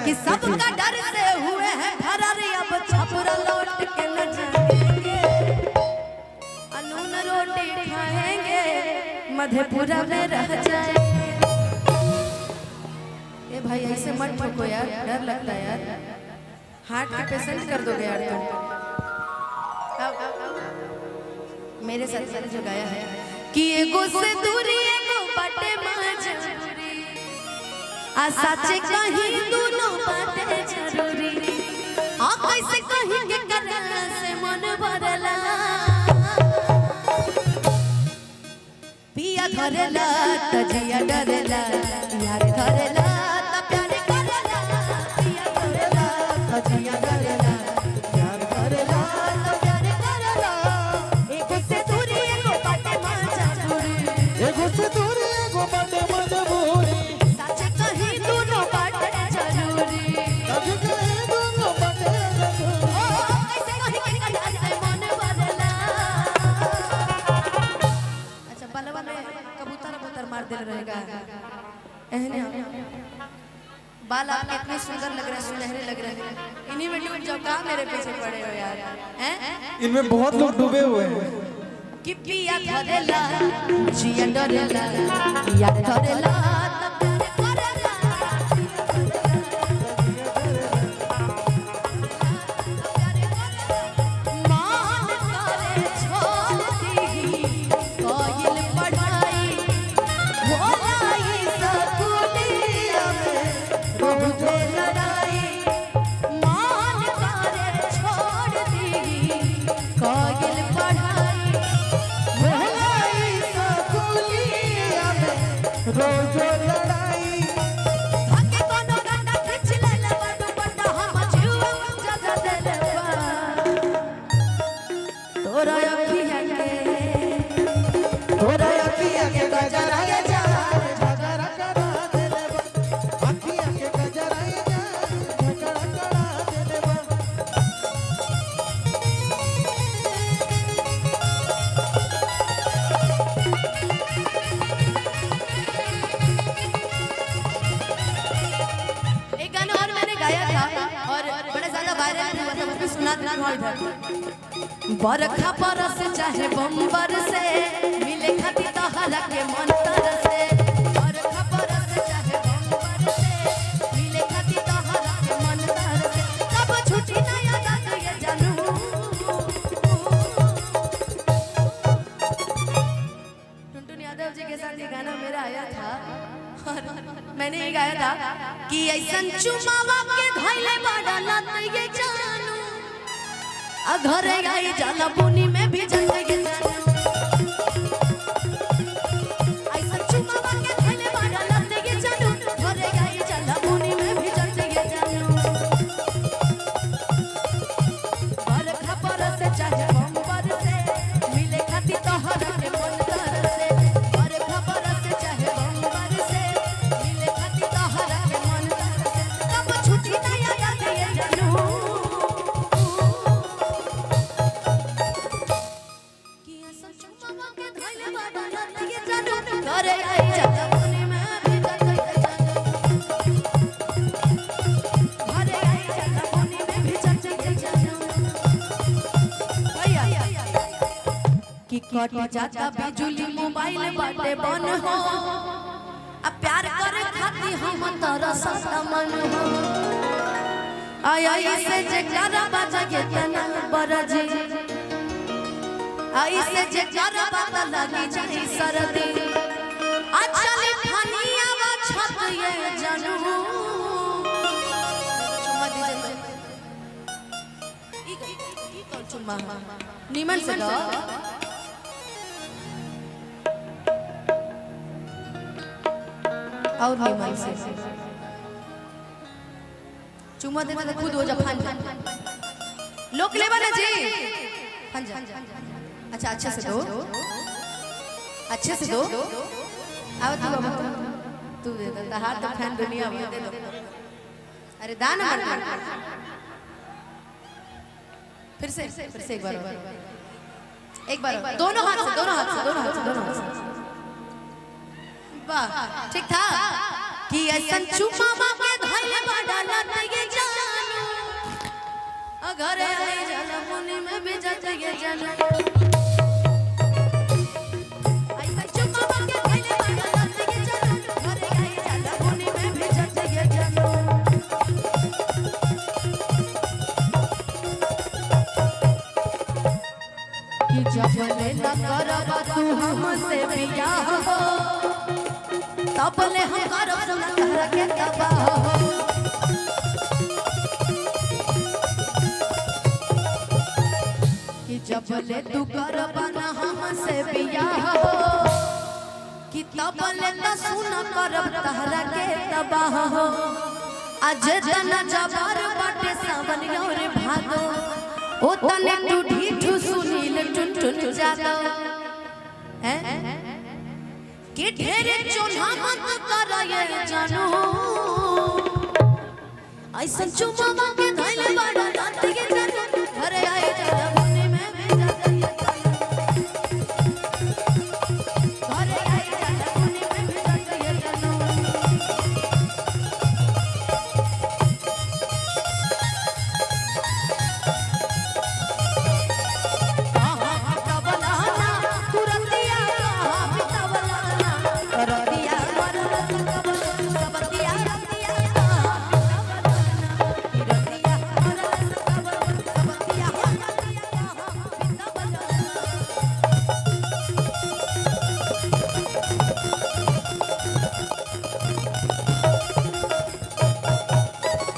कि सबका डर से हुए हैं फरार, अब छपरा लौट के न जाएंगे, अनून रोटी खाएंगे, मधेपुरा में रह जाएंगे। ए भाई ऐसे मत ठोको यार, डर लगता है यार, हार्ट के पेशेंट कर दोगे यार तुम। मेरे साथ मैंने जो गाया है कि एगो से दूरी एगो बाटे मजबूरी, आ साचे कहीं दोनों बाटे जरूरी, आ कैसे कहीं के करला से मन भरला, पिया धरला तजिया डरला, यार धरला त प्यार करला, पिया धरला तजिया डरला, प्यार करला त प्यार करला, एगो से दूरी एगो बाटे मजबूरी, एगो से दूरी एगो बाटे मजबूरी, साचे कहीं दोनों बाटे जरूरी, कभी कहीं दोनों बाटे जरूरी। ओ कैसे कहीं के करला से मन भरला। अच्छा बलवा में कबूतर कबूतर मार दिल रहेगा। एहने बाल आपके इतने सुंदर लग रहे हैं, सुनहरे लग रहे हैं, इन्हीं में डूब जाओ, कहाँ मेरे पीछे पड़े हो यार, हैं? इनमें बहुत लोग डूबे हुए हैं। कि पिया धरेला जिया डरेला, पिया धरेला त प्यार करेला, मान करे छोड़ दीही कोयल पढ़ाई, भोलाई सकुलिया में रोजे लड़ाई, मान करे छोड़ दीही कोयल पढ़ाई, भोलाई सकुलिया में रोजो लड़ाई, धके कोनो गंडा खींच लेले बा दुपट्टा, हम जीवा जगा देले बा। तोरा अखिया के, तोरा अखिया के गजरा ये जान झगड़ा करा देले बा, अखिया के गजरा ये जान झगड़ा करा देले बा। एक गाना और मैंने गाया था और बड़ा ज्यादा वायरल भी हुआ था, वो भी सुना देती हूँ इधर। बरखा बरस चाहे बम्बर से, मिले खाती तोहरा के मन तरसे, बरखा बरस चाहे बम्बर से, मिले खाती तोहरा के मन तरसे, तब छुट्टी ना याद ये जानू। टुनटुन यादव जी के साथ ये गाना मेरा आया था और मैंने ये गाया था कि ऐसन चुमावा के धइले बड़ा लत ये जानू, आ घरे आई जाला बुनी में भी जल ये जानू, ऐसन चुमावा के धइले बड़ा लत ये जानू, घरे आई जाला बुनी में भी जल ये जानू, बरखा बरस चाहे बम्बर से, मिले खाती तोहरा के मन तरसे, बरखा बरस चाहे बम्बर से, मिले खाती तोहरा के मन तरसे, तब छुट्टी ना याद ये जानू, कि ऐसा चुमावा के धइले बाड़ा लत ये जानू, घरे आई जाला बुनी में भी जल ये जानू, घरे आई जाला बुनी में भी जल ये जानू। भैया कि कट जाता बिजुली मोबाइल बाटे बन हो, अब प्यार करे खाती हम तरसत मन हो, आय आई से जकरा बाजा के तना बरजी, आई से जकरा बाता लगी जाई सरदी, आ चली फनिया वा छत ये जानू। चुम्मा दीजिए, ई कौन चुम्मा नीमन से दो। और नीमन से चुम्मा देते तो खुद हो जा फान जा, लोक लेबा ना जी, फान जा। अच्छा अच्छे से दो, अच्छे से दो, आओ तू, अब तू दे दे, हाथ तो फैन दुनिया में दे दो। अरे दान मत, फिर से एक बार, एक बार, दोनों हाथ से, दोनों हाथ से, दोनों हाथ से, दोनों हाथ से। वाह ठीक था कि ऐसन चुमावा के धइले बड़ा लत घरे आई जाला मुनि में भी जत ये जानू। ऐसा चुम्मा के धइले बाड़ा लत ये जानू, घरे आई जाला मुनि में भी जत ये जानू। कि जब ले न करबा तू हमसे बियाह हो, तब ले हम करब सुना तहरा के तबाह हो। कि जब ले तू करबा न हमसे बियाह हो, कि तब ले न सुन करब तहरा के तबाह हो। आज तना जबर बाटे सावन और भादो, ओ तने टूठी ठू सुनील टुन टुन जादो हैं कि ढेरे चोन्हा मत कर ये जानू, ऐसन चुमावा के धइले बाड़ा।